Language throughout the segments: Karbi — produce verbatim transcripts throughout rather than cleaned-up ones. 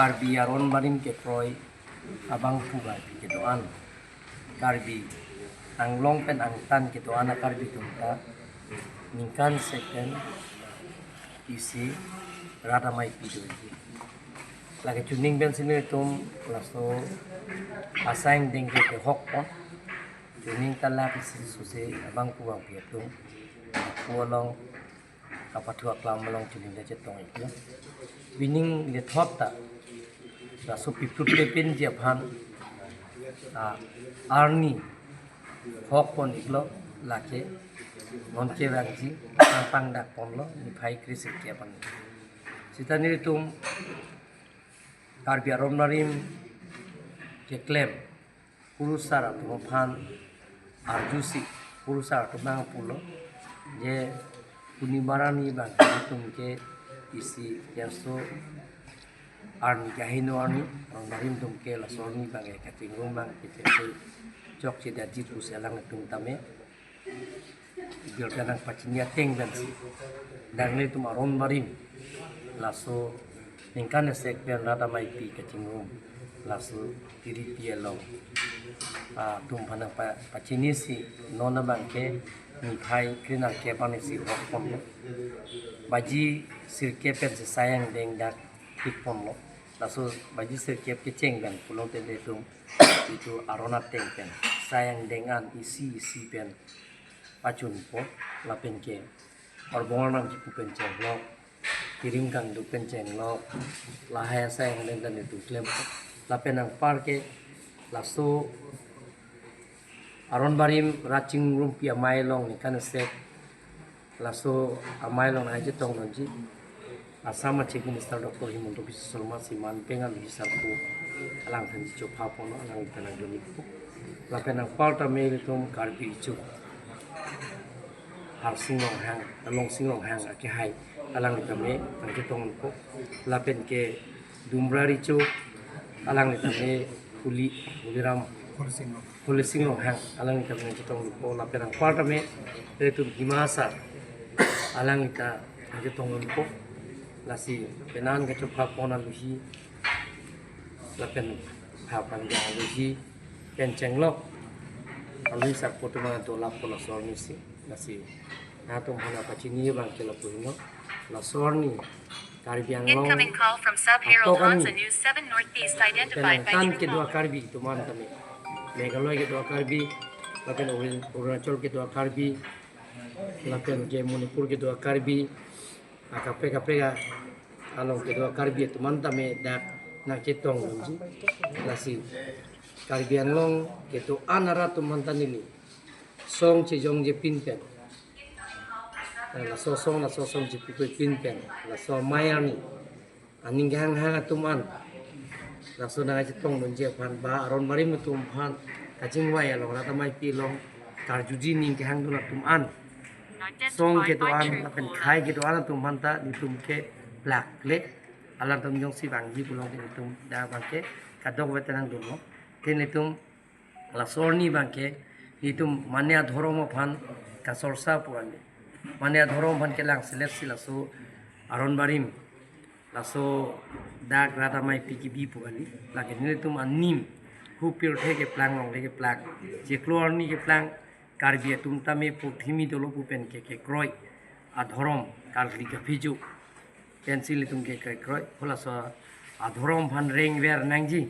Karbi aron barim kekroi abangphu Karbi kedo-an, Karbi Anglong pen angtan kedo-an a-Karbi atum ta ningkan isi pen isi rat amei pi do. Lake chuning pensi nelitum laso asai angdeng ke kehok pon. Chuning ta lak isi suse abangphu abangphi atum, pu along kapathu aklam along chuning ta chetong iklo. Pining lethot ta laso piprut pepinji aphan, ah, arni hok pon iklo, lake non kevangji pangpang dak ponlo niphai kre-sirkep aphan. Sita nelitum Karbi aron barim keklem kurusar atum aphan arjusi, kurusar atum nangpulo je Purnima arni abang nelitum ke isi kerso arni kaheno arni, aron barim atum ke laso arni abang ke kachingrum abang ke chengse chokche daji pusi alanglitum tame birta nangpachini ateng pensi, dak nelitum aron barim laso ningkan isi pen rat amei pi kachingrum laso tiripi along, ah, atum aphan nangpa-, pachinisi non abang ke niphai kre-nerkep arni si hok ponlo. Baji sirkep pensi asai angdeng dak pik ponlo. Laso baji sirkep kecheng pen pulote nelitum itum aron ateng pen asai angdeng an isi isi pen pachunpo, lapen ke orbong arnam chipu pen chenglok, kiring kangduk pen chenglok, lahai asai angdeng ta nelitum klempo. Lapen anpar ke laso aron barim rat chingrumpi amei along ningkan isi laso amei along nangchetong nangji Assam a-Chief Minister Doctor Himanta Biswa Sarma si man pen aluhi sarpo alangphan chopha pon, alangli ta nangdun ikpo. Lapen anpar tame nelitum Karbi ichu Harsing Ronghang, Longsing Ronghang akehai, alangli tame nangchetong ikpo. Lapen ke Dumra richo, alangli tame Huli, Huliram, Holising Ronghang, alangli tame nangchetong ikpo. Lapen anpar tame nelitum Hima Asar, alangli ta nangchetong ikpo. Lasi penan kachopha pon aluhi, lapen pha pangja aluhi pen chenglok aluhi sarpo atum an dola po laso arni si. Lasi nangtum aphan pachini abang ke lapu henlo, laso arni Karbi Anglong Incoming call from Sub Harold atok arni Hansa News seven Northeast, identified by penang tan True kedo Caller. A-Karbi atum an tame, Meghalaya kedo a-Karbi, lapen Arun-, Arunachal kedo a-Karbi, lapen ke Manipur kedo a-Karbi, akaprek kaprek along kedo a-Karbi atum an tame dak nangchetong nangji. Lasi Karbi Anglong kedo-an arat atum aphan ta neli song chejongje pin pen, eh, laso song, laso song chepupe pin pen, laso amei arni aning kehang hang atum an laso nangchetong nangji aphan ba aron barim atum aphan kachingvai along rat amei pi along karjuji ning kehang dun atum an, song kedo-an lapen khei kedo-an atum aphan ta nelitum ke plak le, alanglitum jongsi vangji pulote nelitum dak abang ke kadokave ta nangdunlo. Te nelitum laso arni abang ke nelitum mane adhorom aphan kasorsa pu an, mane adhorom aphan kelang selet si laso aron barim, laso dak rat amei pi kebi pu kali. Lake nelitum anim hu pirthe keplang, longle keplang, chiklo arni keplang, Karbi atum tame purthimi dolo pu pen ke kekroi adhorom karkli kaphijo pensi nelitum ke kekroi. Halaso adhorom aphan rengver nangji,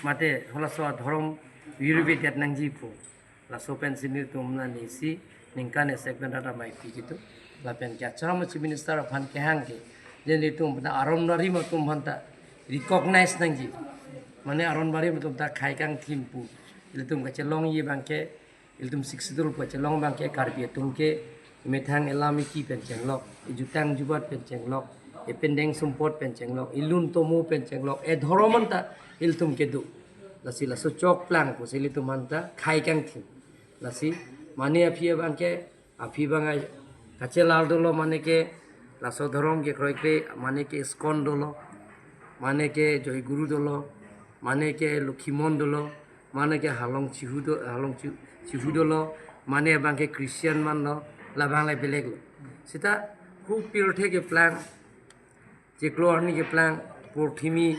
mate halaso adhorom virvedet nangji pu, laso pensi nelitum nani si ningkan isi pen rat amei pi kedo. Lapen ke Assam Chief Minister aphan kehang ke, je nelitum pen aron barim atum aphan ta recognize nangji, mane aron barim atum ta khei kangthim pu ilitum kachelongji abang ke, ilitum Sixth Schedule pu kachelong abang ke Karbi atum ke methang elam eki pen chenglok, ejutang jubat pen chenglok, ependeng sumpot pen chenglok, elun tomo pen chenglok, edhorom anta ilitum kedo. Lasi laso chokplang pusi ilitum anta khei kangthim. Lasi mane aphi abang ke, aphi abang ai kachelar dolo, mane ke laso dhorom kekroikre, mane ke ISKCON dolo, mane ke Joy Guru dolo, mane ke Lokhimon dolo, mane ke Halong Chihu do, Halong Chi-, Chihu dolo, mane abang ke Christian manlo, labang le belek lo. Sita hu pirthe keplang, chiklo arni keplang, purthimi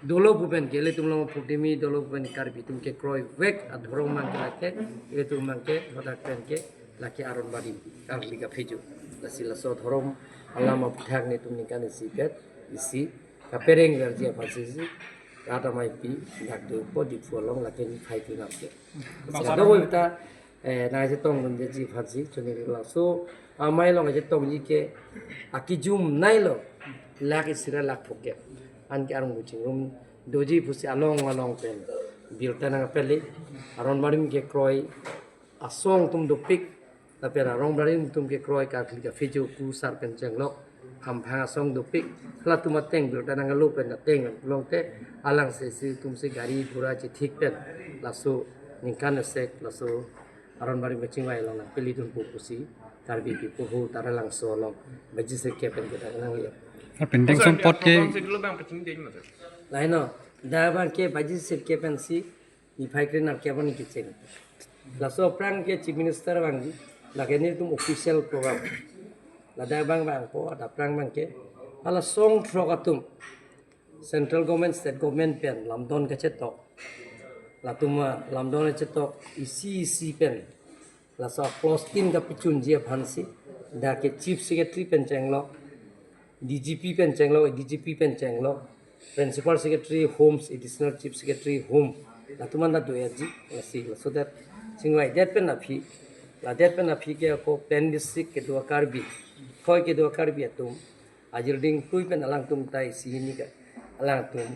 dolo pu pen ke, ilitum Longmaphu Timi dolo pu pen Karbi atum kekroi vek adhorom abang ke lake, ilitum abang ke hadak pen ke lake Aron Barim, Karkli Kaphejo. Lasi laso adhorom alam aphuthak nelitum ningkan isi pen isi kapereng verji aphansi si rat ameipi dak dopo Diphu along lake niphai klinam ke. Lasi kadokave ta eh, nangchetongdunji aphansi choningri. Laso amei along chetongji ke akijum neilo lakh isi ra lakh phongo ke. Anke arong buching rum doji pusi along along pen birta nangpeli. Aron Barim kekroi asong atum dopik, lapen Aron Barim atum kekroi Karkli Kaphejo ku sar pen chenglok, hamphang asong dopik, halatum ateng birta nanglo pen ateng longte alang se si atum si gari gura chethik pen laso ningkan esek laso Aron Barim kachingvai along nangpelidunpo pusi Karbi People Who Taralangso along Baji Sirkep pen kita nangli. Pending Sir, sompot ke program schedule bang paching ding na, sir. Laino, dak abang ke Baji Sirkep pensi niphai kre nangkep abang kecheng. Laso aphrang ke Chief Minister vangji, lake nelitum official program. Ladak abang vangpo, adap aphrang abang ke hala song throk atum Central Government, State Government pen lamdon kachetok, latum, ah, lamdon kachetok isi isi pen laso clause tin kapachunji aphansi dak ke Chief Secretary pen chenglok, D G P pen chenglok, A D G P pen chenglok, Principal Secretary Homes, Additional Chief Secretary Home, latum anta do-etji, lasi, so that chingvaidet pen aphi, ladet pen aphi ke ako plain district kedo a-Karbi, khoi kedo a-Karbi atum, ajirding tui pen alangtum ta isi hini ke, alangtum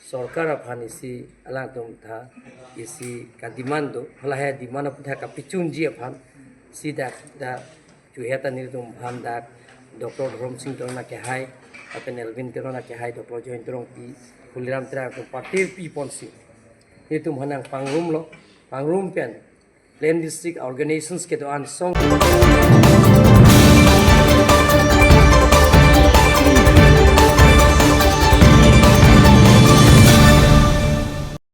sorkar aphan isi alangtum ta isi ka-demand do, halahei demand aphuthak kapachunji aphansi dak dak chuhet ta nelitum aphan dak Doctor Dhorom Sing Teron akehai, lapen Elwin Teron akehai, Doctor Joy Terongpi, Tuliram Terang atum party piponsi nelitum aphan nangpangrumlo, pangrum pen plain district organizations kedo-an song